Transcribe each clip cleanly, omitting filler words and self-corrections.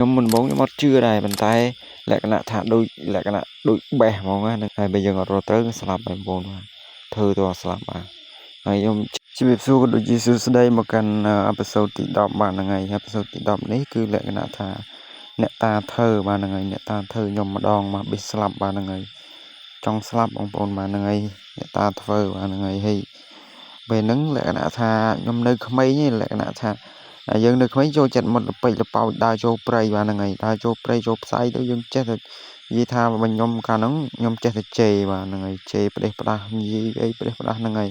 ខ្ញុំមុនដំបូងខ្ញុំអត់ជឿដែរប៉ុន្តែលក្ខណៈថាដូចលក្ខណៈដូចបេះហ្មងណាហើយបើយើងអត់រត់ត្រូវស្លាប់ហើយបងប្អូនបាទធ្វើទៅស្លាប់បាទហើយខ្ញុំជំរាបសួរក៏ដូចជាសួស្តីមកកាន់ episode ទី10បាទហ្នឹងហើយ episode ទី10នេះគឺលក្ខណៈថាអ្នកតាធ្វើបាទហ្នឹងហើយអ្នកតាធ្វើខ្ញុំម្ដងមកបេះស្លាប់បាទហ្នឹងហើយចង់ស្លាប់បងប្អូនបាទហ្នឹងហើយអ្នកតាធ្វើបាទហ្នឹងហើយហើយពេលហ្នឹងលក្ខណៈថាខ្ញុំនៅក្មេងឯងលក្ខណៈថាយើងនៅក្មេងចូលចិត្តមុតលពេចលប៉ោចដើរចូលព្រៃបាទហ្នឹងហើយដើរចូលព្រៃចូលផ្សៃទៅយើងចេះតែនិយាយថាបើខ្ញុំកាលហ្នឹងខ្ញុំចេះតែជេរបាទហ្នឹងហើយជេរផ្ដេសផ្ដាស់និយាយអីផ្ដេសផ្ដាស់ហ្នឹងហើយ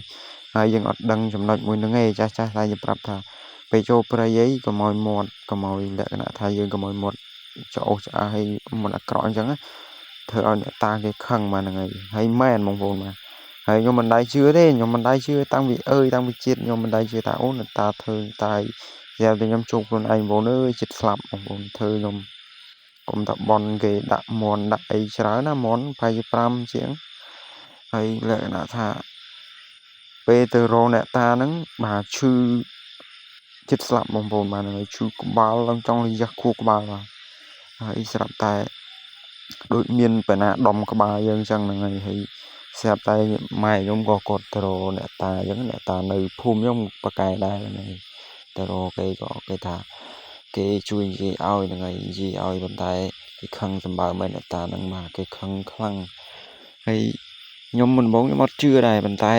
ហើយយើងអត់ដឹងចំណុចមួយហ្នឹងឯងចាស់ចាស់តែយើងប្រាប់ថាពេលចូលព្រៃអីកុំឲ្យមាត់កុំឲ្យលក្ខណៈថាយើងកុំឲ្យមាត់ច្អូសឆ្អើឲ្យមាត់អាក្រក់អញ្ចឹងណាធ្វើឲ្យអ្នកតាគេខឹងបាទហ្នឹងហើយហើយមែនបងប្អូនបាទហើយខ្ញុំមិនដែរជឿទេខ្ញុំមិនដែរជឿតាំងពីអើយតាំងពីជាតិខ្ញុំមិនដែរជឿថាអូអ្នកតាធ្វើតាស្រាប់តែខ្ញុំជួបខ្លួនឯងបងប្អូនអើយចិត្តស្លាប់បងប្អូនធ្វើខ្ញុំកុំតាបនគេដាក់មន់ដាក់អីច្រើនណាមន់ប្រហែលជា5ជាងហើយលក្ខណៈថាពេលទៅរកអ្នកតាហ្នឹងបាទឈឺចិត្តស្លាប់បងប្អូនបាទហ្នឹងហើយឈឺក្បាលឡើងចង់លះខួរក្បាលបាទហើយស្រាប់តែដូចមានបណ្ណាដំក្បាលយើងអញ្ចឹងហ្នឹងហើយហើយស្រាប់តែម៉ែខ្ញុំក៏គាត់ទៅរកអ្នកតាអញ្ចឹងអ្នកតានៅភូមិខ្ញុំប៉ាកែដែរហ្នឹងហើយទៅរកគេក៏គេថាគេជួយនិយាយឲ្យហ្នឹងហើយនិយាយឲ្យប៉ុន្តែគេខឹងសម្បើមែនអ្នកតាហ្នឹងបាទគេខឹងខ្លាំងហើយខ្ញុំមុនដំបូងខ្ញុំអត់ជឿដែរប៉ុន្តែ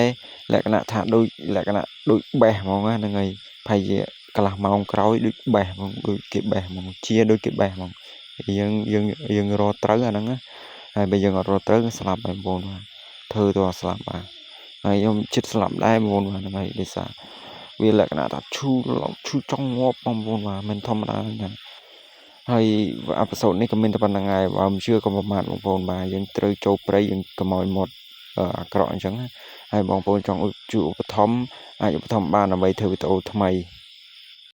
លក្ខណៈថាដូចលក្ខណៈដូចបេះហ្មងហ្នឹងហើយប្រហែលជាកន្លះម៉ោងក្រោយដូចបេះហ្មងដូចគេបេះហ្មងជាដូចគេបេះហ្មងយើងយើងយើងរកត្រូវអាហ្នឹងណាហើយបើយើងអត់រកត្រូវស្លាប់ហើយបងប្អូនបាទធ្វើទៅស្លាប់បាទហើយខ្ញុំចិត្តស្លាប់ដែរបងប្អូនបាទហ្នឹងហើយដោយសារវាលក្ខណៈថាឈឺឈឺចង់ងាប់បងប្អូនបាទមិនធម្មតាណាហើយ episode នេះក៏មានតែប៉ុណ្្នឹងហើយបើមិនជឿក៏ប្រមាថបងប្អូនបាទយើងត្រូវចូលព្រៃយើងកុំឲ្យមាត់អាក្រក់អញ្ចឹងណាហើយបងប្អូនចង់ជួយឧបត្ថម្ភអាចឧបត្ថម្ភបានដើម្បីធ្វើវីដេអូថ្មី។